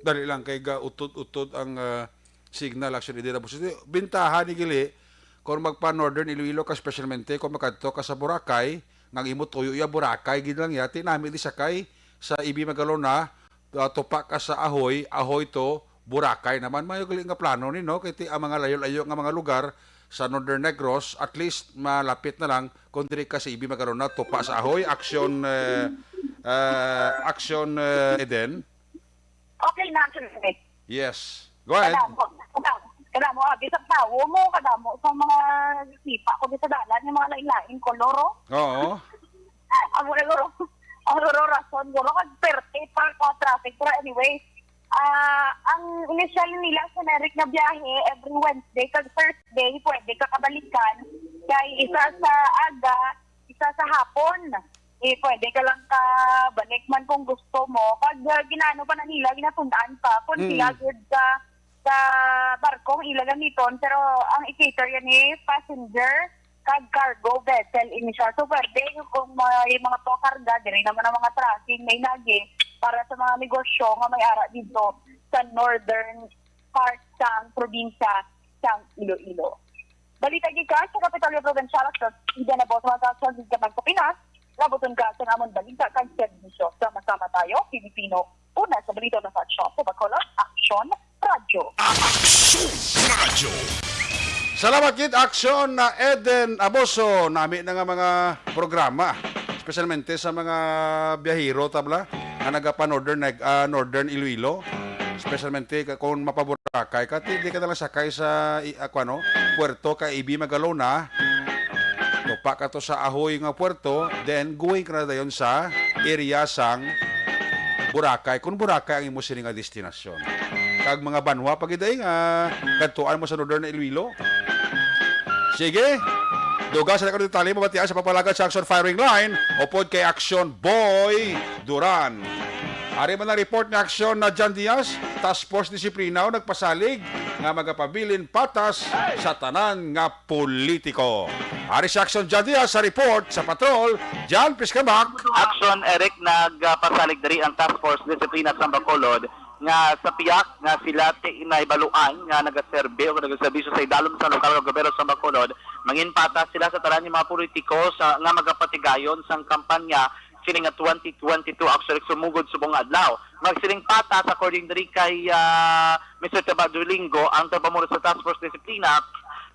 Dali lang kay ga utod-utod ang, ah, signal, actually, di na positive. Bintaha ni gali, kung magpa Northern Iloilo ka, specialmente kung makadto ka sa Boracay, nga ang imo tuyo iya Boracay gid lang ya, ti nami di sakay sa Ibi Magalona, ah, tupa ka sa Ahoy, Ahoy to Boracay naman. Mayo gali nga plano ni, no? Kay ti ang mga layo-layo nga mga lugar sa Northern Negros, at least malapit na lang kung diri ka sa Ibi Magalona, tupa sa Ahoy, action, eh, eh, action, eh, Eden. Okay na, Action Eden. Yes. Go ahead. Kadamo, kadamo, kadamo, abi sa tawo mo, kadamo sa mga sipa ko di sa dalan, yung mga lain-lain kolor, oh. Oo. Ang mga guro, ang guro rason, guro, kag perte pa ka traffic. Pero anyway, ah, ang initial nila sa Eric nga biyahe, every Wednesday kag Thursday, pwede ka kabalikan. Kay isa sa aga, isa sa hapon. Eh, pwede ka lang ka balik man kung gusto mo. Kag, ah, ginaano pa na nila, ginatundaan pa kung Mm. sila gid sa, sa barko ang ila gamiton, pero ang i-cater yan is passenger kag cargo vessel ini siya. So, pwede kung may mga pakarga, diri naman ang mga trucking, may nagi para sa mga negosyo nga may ara dito sa northern part sang probinsya sang Iloilo. Balita gikan sa Kapitolyo Provincial, Action Eden Abuso, mga ka-action, dito man sa Pinas. Labuton ka sa amon balita kag serbisyo. Sama-sama tayo, Pilipino. Una sa balita na sa Action sa Bacolod, Action Radyo. Action Radyo. Salamat gid, Action na Eden Abuso. Nami na nga mga programa, especialmente sa mga biyahero, tabla, nga nagapa Northern Neg-, ah, Northern Iloilo. Especialmente ka-, kung mapa Boracay ka, ti, di ka na lang sakay sa, i-, ah, kung ano, Puerto ka Ibi Magalona. To pa kato sa Ahoy nga puerto, then going ka na dayon sa area sang Boracay, kung Boracay ang imo sini nga destinasyon. Kag mga banwa pa gid ay nga kadtuan mo sa Northern Iloilo. Sige, dugang sa detalye mabatian sa pagpalagad sa Action Firing Line upod kay Action Boy Duran. Ari man ang report ni Action na John Diaz, Task Force Disiplina o nagpasalig nga magapabilin patas sa tanan nga politiko. Ari si Action John Diaz sa report sa Patrol, John Piscabak. Action, Eric, nagpasalig diri ang Task Force Disiplina sa Bacolod nga sa piyak nga sila ti nahibaluan nga nagaserbi o nagaserbisyo sa idalom sa lokal nga gobyerno sa Bacolod, manginpatas sila sa tanan nga mga politiko sa, nga magapatigayon sang kampanya sini nga twenty twenty-two. Actually, sumugod subong nga adlaw. Magsiling patas, according diri kay, ah, Mister Taba Duolingo, ang tagapamuno sa Task Force Disiplina,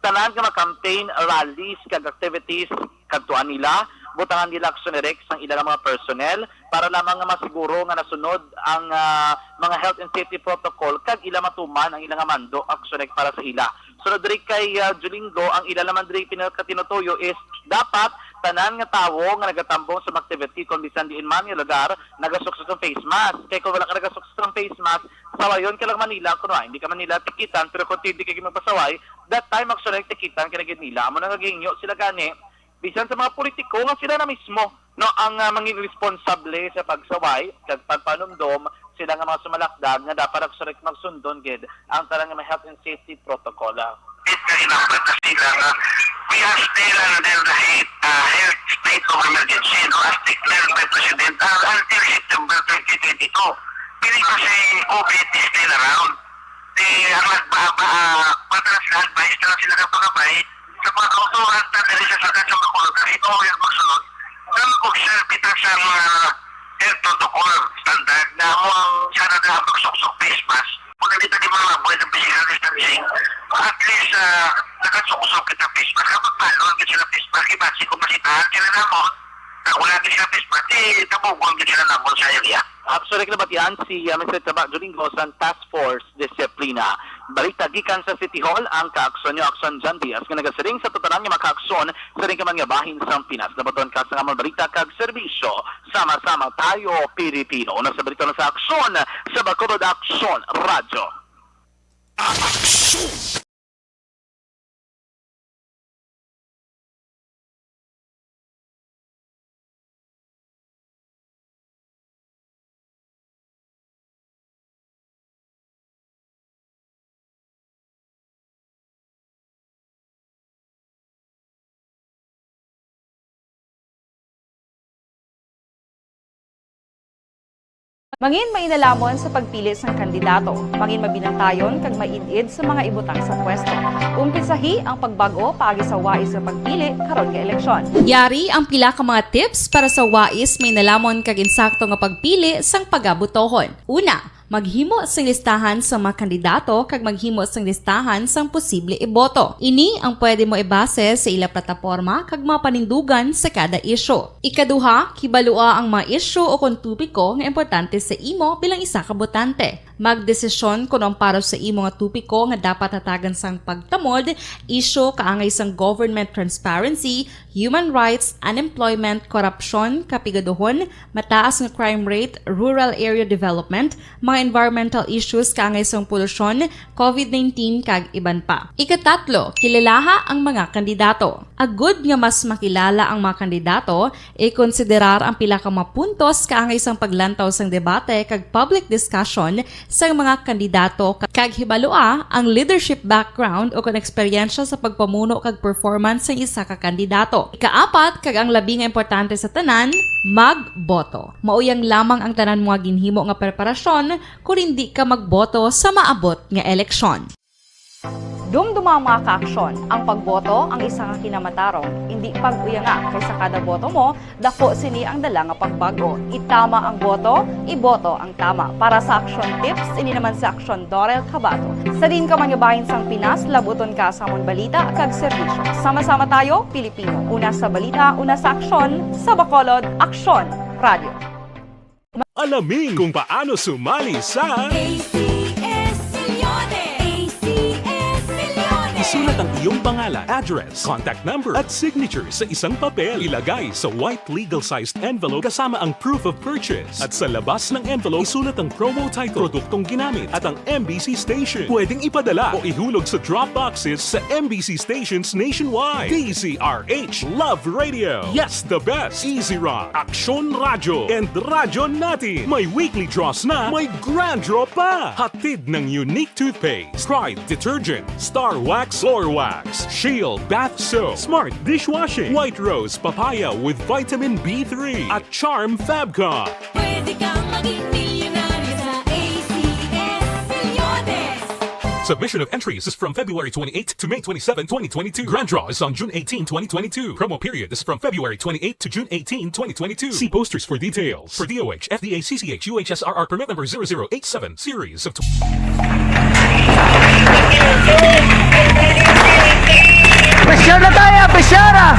tanan nga mga campaign, rallies, kag activities, kadtuan nila, butangan nila Action Direct sang ila nga mga personnel para lamang nga masiguro nga nasunod ang, ah, mga health and safety protocol kag ila matuman ang ila nga mando, Action Direct, para sa ila. Sunod diri kay, ah, Duolingo, ang ila naman diri pinakatinutoyo is dapat tanan nga tawo nga nagatambong sa mga activity kon bisan diin man nga lugar nagasuksok sang face mask. Kay kung wala ka nagasuksok sang face mask, sawayon ka lang man nila, kuno hindi ka man nila tikitan, pero kung hindi ka gid magpasaway, that time, actually, tikitan ka na gid nila. Amo na nga gihingyo sila gani, bisan sa mga politiko nga sila na mismo, no, ang, ah, mangin responsable sa pagsaway kag pagpanumdom sila nga mga sumalakdag nga dapat, actually, magsundon gid ang tanan nga mga health and safety protocol. It na ginambat na sila nga we are still under the heat, uh, health state of emergency, no, as declared by President, uh, until September twenty twenty-two. Pili kasi COVID is still around. Di ang nagba-, ba-, ah, mata na sila, advice na lang sila kapagabay sa mga kauturan na diri sa Sagad sa Bacolod, kasi kung yung magsunod, na mag-observe kita sa mga health protocol standard na mo ang sana na magsuksok face mask. Kung hindi pwede mga avoid ang physical distancing, at least, ah, nakasuksok kita face mask. Kapag follow ang sila face mask, ibasi kung masitahan sila namon, na wala din sila face mask, di tabugon din sila namon sa area. Actually, kinabatian si, ah, Mister Taba Domingo sa Task Force Disiplina. Balita gikan sa City Hall, ang kaaksyon niyo, Aksyon John Diaz, nga nagasiring sa tanan nga makaaksyon sa ring ka man nga bahin sang Pinas. Nabaton ka sa among balita kag serbisyo. Sama-sama tayo, Pilipino. Una sa balita na sa Aksyon, sa Bacolod Aksyon Radyo. Aksyon! Mangin mainalamon sa pagpili sang kandidato. Mangin mabinantayon kag maid-id sa mga ibutang sa pwesto. Umpisahi ang pagbag-o paagi sa wais nga pagpili karon nga eleksyon. Yari ang pila ka mga tips para sa wais, mainalamon kag insakto nga pagpili sang pagabotohon. Una, maghimo sing listahan sa mga kandidato kag maghimo sing listahan sang posible iboto. Ini ang pwede mo ibase sa ila plataporma kag mga panindugan sa kada isyu. Ikaduha, kibalua ang mga isyu o kon topiko nga importante sa imo bilang isa ka botante. Magdesisyon kon ang para sa imo nga topiko nga dapat hatagan sang pagtamod, isyu kaangay sang government transparency, human rights, unemployment, korupsyon, kapigaduhon, mataas nga crime rate, rural area development, mga environmental issues kaangay sang polusyon, COVID nineteen, kag iban pa. Ikatatlo, kilalaha ang mga kandidato. Agud nga mas makilala ang mga kandidato, ikonsiderar ang pila ka mga puntos kaangay sang paglantaw sang debate kag public discussion sang mga kandidato, kag hibalua ang leadership background o kon eksperyensya sa pagpamuno kag performance sang isa ka kandidato. Ikaapat, kag ang labi nga importante sa tanan, magboto. Mauyang lamang ang tanan mga ginhimo nga preparasyon kon indi ka magboto sa maabot nga eleksyon. Dumduma, mga kaaksyon, ang pagboto ang isa ka kinamatarong. Indi pag-uyanga, kay sa kada boto mo, dako sini ang dala nga pagbag-o. Itama ang boto, iboto ang tama. Para sa Aksyon Tips, ini naman si Aksyon Dorel Cabato. Sa diin ka man nga bahin sang Pinas, labuton ka sa amon balita kag serbisyo. Sama-sama tayo, Pilipino. Una sa balita, una sa aksyon, sa Bacolod, Aksyon Radio. Alamin kung paano sumali sa A C S Milyones. A C S Milyones. Isulat ang iyong pangalan, address, contact number, at signature sa isang papel. Ilagay sa white legal-sized envelope kasama ang proof of purchase. At sa labas ng envelope, isulat ang promo title, produktong ginamit, at ang M B C station. Pwedeng ipadala o ihulog sa drop boxes sa M B C stations nationwide. D Z R H Love Radio. Yes, the best. Easy Rock, Aksyon Radyo, and Radyo Natin. May weekly draws na, may grand draw pa. Hatid ng Unique Toothpaste, Pride Detergent, Star Wax, Floor Wax, Shield Bath Soap, Smart Dishwashing, White Rose Papaya with Vitamin B three, at Charm Fabcon. Pwede kang maging milyonaryo sa A C S Milyones. Submission of entries is from February twenty-eighth to May twenty-seven, twenty twenty-two. Grand draw is on June eighteen, twenty twenty-two. Promo period is from February twenty-eighth to June eighteen, twenty twenty-two. See posters for details. For D O H, F D A, C C H, U H S R R permit number zero zero eight seven, series of tw- Pressure na tayo! Pressure na!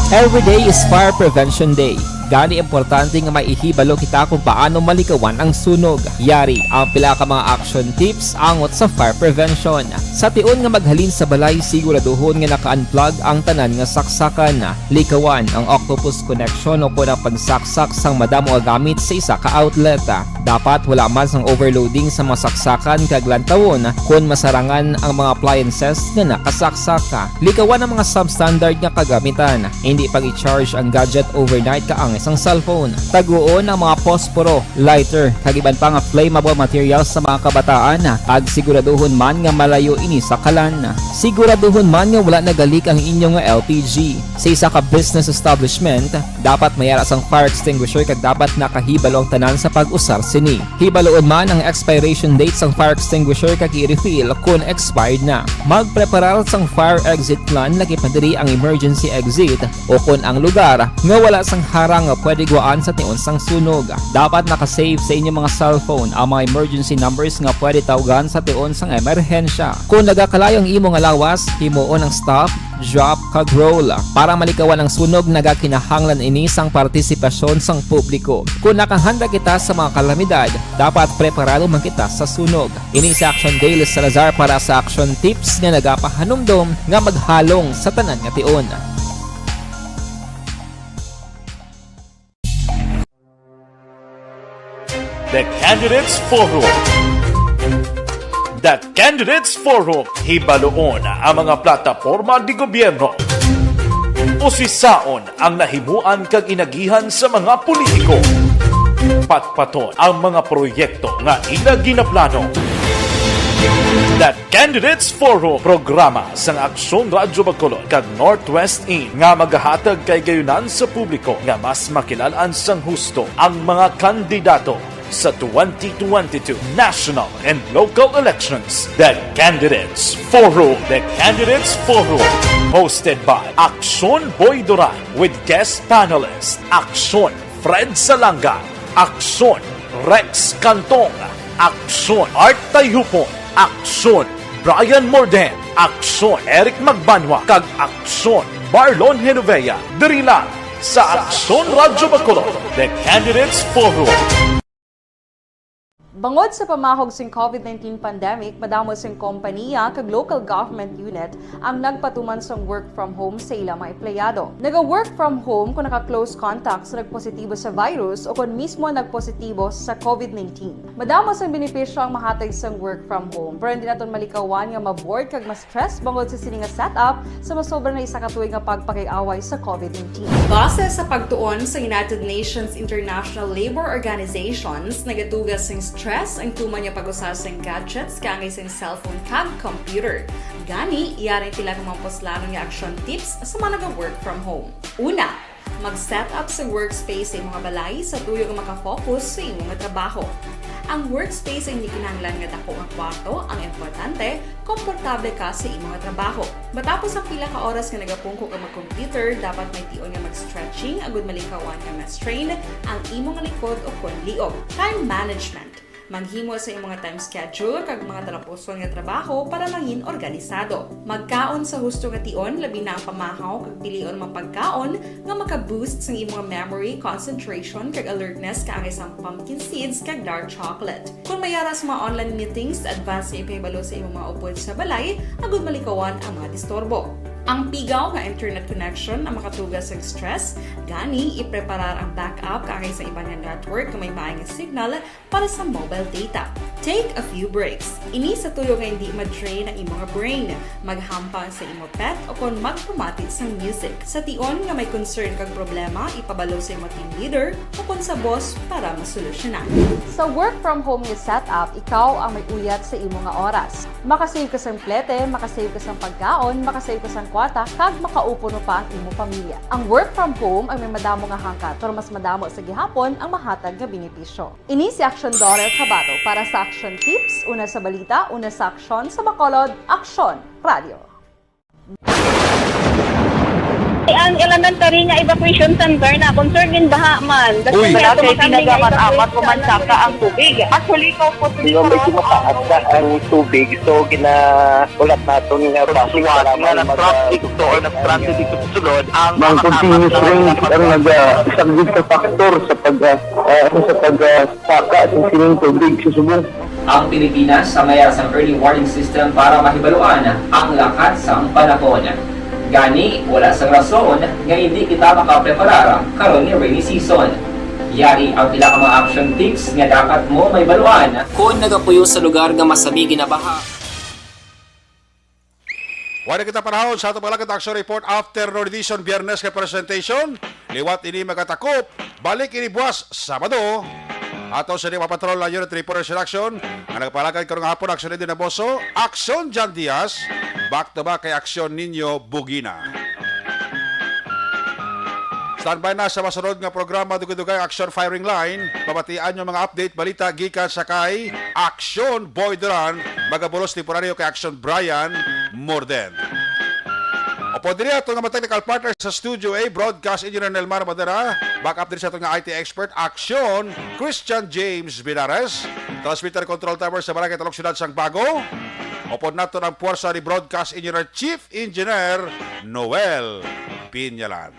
Every day is Fire Prevention Day. Gani, importante nga may ihibalo kita kung paano malikawan ang sunog. Yari ang pila ka mga action tips angot sa fire prevention. Sa tion nga maghalin sa balay, siguraduhon nga naka-unplug ang tanan nga saksakan. Likawan ang octopus connection o kon ang pagsaksak sang madamo nga gamit sa isa ka outlet. Dapat wala man sang overloading sa mga saksakan kag lantawon kon masarangan ang mga appliances nga nakasaksak. Likawan ang mga substandard nga kagamitan. Hindi pag-i-charge ang gadget overnight kaangay sang cellphone. Taguon ang mga posporo, lighter, kag iban pa nga flammable materials sa mga kabataan, kag siguraduhon man nga malayo ini sa kalan. Siguraduhon man nga wala nagalik ang inyo nga L P G. Sa isa ka business establishment, dapat may ara sang fire extinguisher kag dapat nakahibalo ang tanan sa pag-usar sini. Hibaloon man ang expiration date sang fire extinguisher kag i-refill kon expired na. Magpreparar sang fire exit plan, lakip na diri ang emergency exit o kon ang lugar nga wala sang harang nga pwede guwaan sa tion sang sunog. Dapat naka-save sa inyo mga cellphone ang mga emergency numbers nga pwede tawgan sa tion sang emerhensya. Kon nagakalayo ang imo nga lawas, himuon ang stop, drop, kag roll. Para malikawan ang sunog, nagakinahanglan ini sang partisipasyon sang publiko. Kon nakahanda kita sa mga kalamidad, dapat preparado man kita sa sunog. Ini si Action Dale Salazar para sa Action Tips nga nagapahanumdom nga maghalong sa tanan nga tion. The Candidates Forum. The Candidates Forum, hibaloon ang mga plataporma de gobyerno. Usisaon ang nahimuan kag inagihan sa mga politiko. Patpaton ang mga proyekto nga ila ginaplano. The Candidates Forum, programa sang Aksyon Radyo Bacolod kag Northwest In nga magahatag kay gayunan sa publiko nga mas makilal-an sang husto ang mga kandidato sa twenty twenty-two national and local elections. The Candidates Forum. The Candidates Forum, hosted by Aksyon Boy Duran with guest panelists Aksyon Fred Salanga, Aksyon Rex Cantong, Aksyon Art Tayhupon, Aksyon Brian Morden, Aksyon Eric Magbanwa, kag Aksyon Marlon Genovea. Diri lang sa Aksyon Radyo Bacolod, The Candidates Forum. Bangod sa pamahog sing COVID nineteen pandemic, madamo sing kompaniya kag local government unit ang nagpatuman sang work from home sa ila mga empleyado. Naga-work from home kon naka-close contact sa nagpositibo sa virus o kon mismo nagpositibo sa COVID nineteen. Madamo sang benepisyo ang mahatag sang work from home, pero hindi naton malikawan nga ma-bored kag ma-stress bangod sa sini nga setup sa masobra na isa ka tuig nga pagpakig-away sa COVID nineteen. Base sa pagtuon sa United Nations International Labour Organizations, nagaduga sing stress ang tuman nga pag-usa sing gadgets kaangay sing cellphone kag computer. Gani, yari ang pila ka mga puslanon nga action tips sa mga naga-work from home. Una, mag-set up sa workspace sa imo nga balay sa tuyo nga maka-focus sa imo nga trabaho. Ang workspace hindi kinahanglan nga dako nga kwarto ang importante, komportable ka sa imo nga trabaho. Matapos ang pila ka oras nga nagapungko ka mag-computer, dapat may tion nga mag-stretching agud malikawan nga ma-strain ang imo nga likod o kon liog. Time management. Maghimo sa imong time schedule kag mga talapuson nga trabaho para mangin organisado. Magkaon sa husto nga tion, labi na ang pamahaw kag pilion mga pagkaon nga maka-boost sang imong memory, concentration, kag alertness kaangay sang pumpkin seeds kag dark chocolate. Kung may ara sa mga online meetings, advance nga ipahibalo sa imong mga upod sa balay agud malikawan ang mga disturbo. Ang pigaw nga internet connection ang makatuga sa stress, gani ipreparar ang backup kaangay sa iban nga network nga may maay nga signal para sa mobile data. Take a few breaks. Ini sa tuyo nga hindi ma-drain ang imong brain. Maghampang sa imo pet o kon magpamati sang music. Sa tion nga may concern kag problema, ipabalo sa imo team leader o kon sa boss para masolusyonan. Sa work from home nga setup, ikaw ang may uyat sa imo nga oras. Makasave ka sang plete, makasave ka sang pagkaon, makasave ka sang kwarta, kag makaupo pa ang imo pamilya. Ang work from home ang may madamo nga hangkat, pero mas madamo sa gihapon ang mahatag nga benepisyo. Ini si Aksyon Dorel Cabato para sa Aksyon Tips, una sa balita, una sa aksyon, sa Bacolod, Aksyon Radio. Ang elementary nga evacuation center na concern gin baha man. Uy. Wala kay tinaga man amat o mansaka ang tubig. Actually, ko po Medyo mataas na ang tubig, so ginaulat naton nga base sa lamang mag- traffic to or nag-transit dito sa sulod ang mga continuous rain ang nag-, ah, isang big factor sa pag, ah, ah, sa pag, ah, saka sa sining tubig sa subong. Ang Pilipinas ang may sang early warning system para mahibaluan ang lakat sang panahon. Gani, wala sang rason nga hindi kita makapreparar karon nga rainy season. Yari ang pila ka mga action tips nga dapat mo mahibaluan kon nagapuyo sa lugar nga masami ginabaha. Wala kita panahon sa atong paglakat action report after no edition Biyernes kay presentation. Liwat ini magatakop. Balik ini buwas Sabado. Ato sa mga patrol na unit report sa action. Ang nagpalakad karong hapon, action din na Boso. Action Jan Diaz. Back to back kay action ninyo Bugina. Standby na sa masunod nga programa, Dugay-Dugay Action Firing Line. Pabatian yung mga update, balita gikan sa kay Action Boy Duran, magabulos temporaryo kay Action Brian Morden. Upod diri ato nga mga technical partner sa Studio A, Broadcast Engineer Nelmar Madera, backup diri sa ato nga I T expert, Action, Christian James Binares, Transmitter Control Tower sa Barangay Talok, Siyudad sang Bago. Upod nato ang puwersa ni Broadcast Engineer Chief Engineer Noel Pinyalan.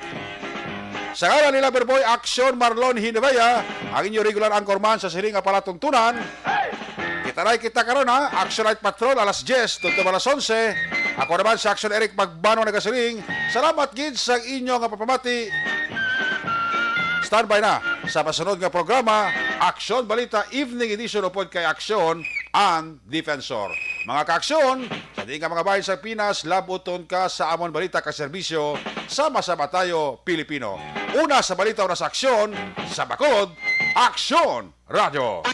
Sa ngalan ni Loverboy Action Marlon Hinabaya, ang inyo regular anchorman sa sining nga palatuntunan. Kita na kita karon, ha, Action Night Patrol, alas diyes tubtob alas onse. Ako naman si Action Eric Magbano nagasiling, salamat gid sa inyo nga papamati. Standby na sa masunod nga programa, Action Balita Evening Edition upod kay Action and Defensor. Mga kaaksyon, sa diin ka mga bahin sa Pinas, labuton ka sa amon balita ka serbisyo, sama-sama tayo, Pilipino. Una sa balita, una sa aksyon, sa Bacolod, Aksyon Radyo.